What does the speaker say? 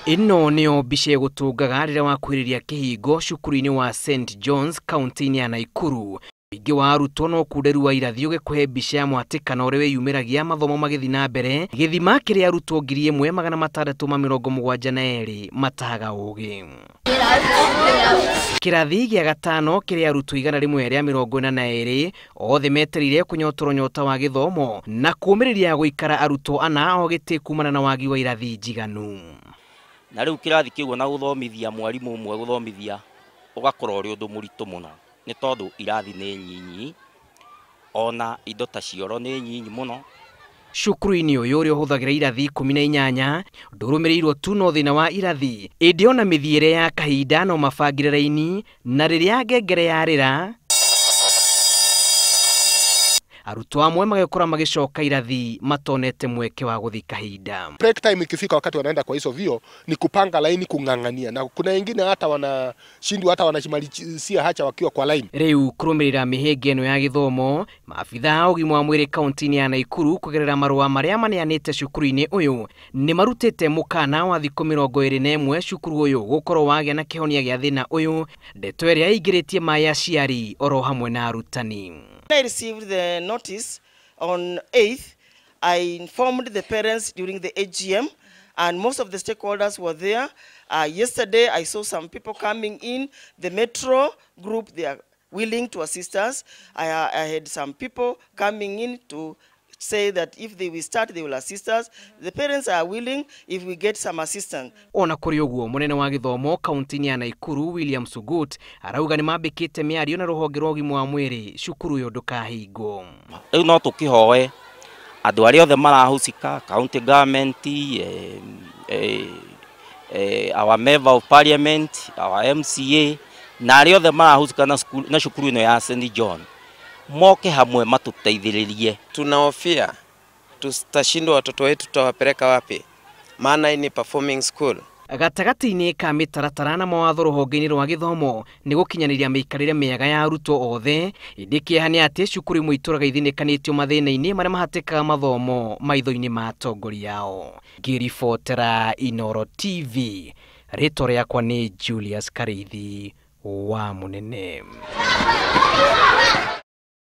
Ĩno nĩyo mbica ĩgũtũngaga rĩrĩa wakuhĩrĩria kĩhingo cukuru-inĩ wa St John's kaunti-inĩ ya Naikuru. Mũingĩ wa arutwo no kunderu wa irathi ũgĩkũhe mbica ya mwatĩkano ũrĩa wĩyumĩragia mathomo magĩthiĩ na mbere gĩthima kĩrĩa arutwo 1672 matahaga ũgĩ. Kĩrathi gĩa gatano kĩrĩa arutwo 142 othe metereire kũnyotorwo nyota wa gĩthomo na kũũmĩrĩria gũikara arutwo ana o gĩtĩ kumana na wagi wa irathi njiganu. Na rĩu kĩrathi kĩu ona gũthomithia mwarimũ ũmwe gũthomithia ũgakorwo ũrĩ ũndũ mũritũ mũno nĩ tondũ irathi nĩ nyinyi ona indo ta cioro nĩ nyinyi mũno. Cukuru-inĩ ũyũ ũrĩa ũhũthagĩra irathi 18 ndũrũmĩrĩirwo tu no thĩna wa irathi ĩndĩ ona mĩthiĩre ya kahinda no mabangire raini na rĩrĩa ngengere yarĩra arutwo amwe magĩkora magĩcoka irathi matonete mweke wa gũthiĩ kahinda. Break time ikifika wakati wanaenda kwa hizo vio ni kupanga laini kung'ang'ania, na kuna wengine hata wanashindwa hata wanashimalizia hacha wakiwa kwa laini. Rĩu kũrũmĩrĩra mĩhĩnga ĩno ya gĩthomo maabitha a ũgima wa mwĩrĩ kaunti-inĩ ya Naikuru kũgerera marũa marĩa maneanĩte cukuru-inĩ ũyũ nĩ marutĩte mũkana wa thikũ 21 cukuru ũyũ gũkorwo wagĩa na kĩhonia gĩa thĩna ũyũ, ndeto ĩrĩa ĩingĩrĩtie maĩ aciari oro hamwe na arutani. I received the notice on 8th. I informed the parents during the AGM, and most of the stakeholders were there. Yesterday, I saw some people coming in. The Metro group, they are willing to assist us. I had some people coming in to say that if they will start, they will assist us. The parents are willing if we get some assistance. Ona kũrĩ ũguo mũnene wa gĩthomo kaunti-inĩ ya Naikuru William Sugut arauga nĩ mambĩkĩte mĩario na rũhonge rwa ũgima wa mwĩrĩ cukuru ũyũ ndũkahingwo. Rĩu no tũkĩhoe andũ arĩa othe marahusika, county government, our member of parliament, our MCA na arĩa othe marahusika na cukuru ĩno ya St John moke hamwe matuteithĩrĩrie. Tunahofia tutashindwa, watoto wetu tutawapeleka wapi? Maana hii ni performing school. Gatagatĩ-inĩ ka mĩtaratara na mawatho rũhonge-inĩ rwa gĩthomo nĩ gũkinyanĩria mĩikarĩre mĩega ya arutwo othe, ĩndĩ kĩeha nĩ atĩ cukuru imwe itũraga ithinĩkanĩtio mathĩna-inĩ marĩa mahatĩkaga mathomo maitho-inĩ ma atongoria ao. Ngĩribotera Inooro TV, rĩtwa rĩakwa nĩ Julius Kariithi wa Mũnene.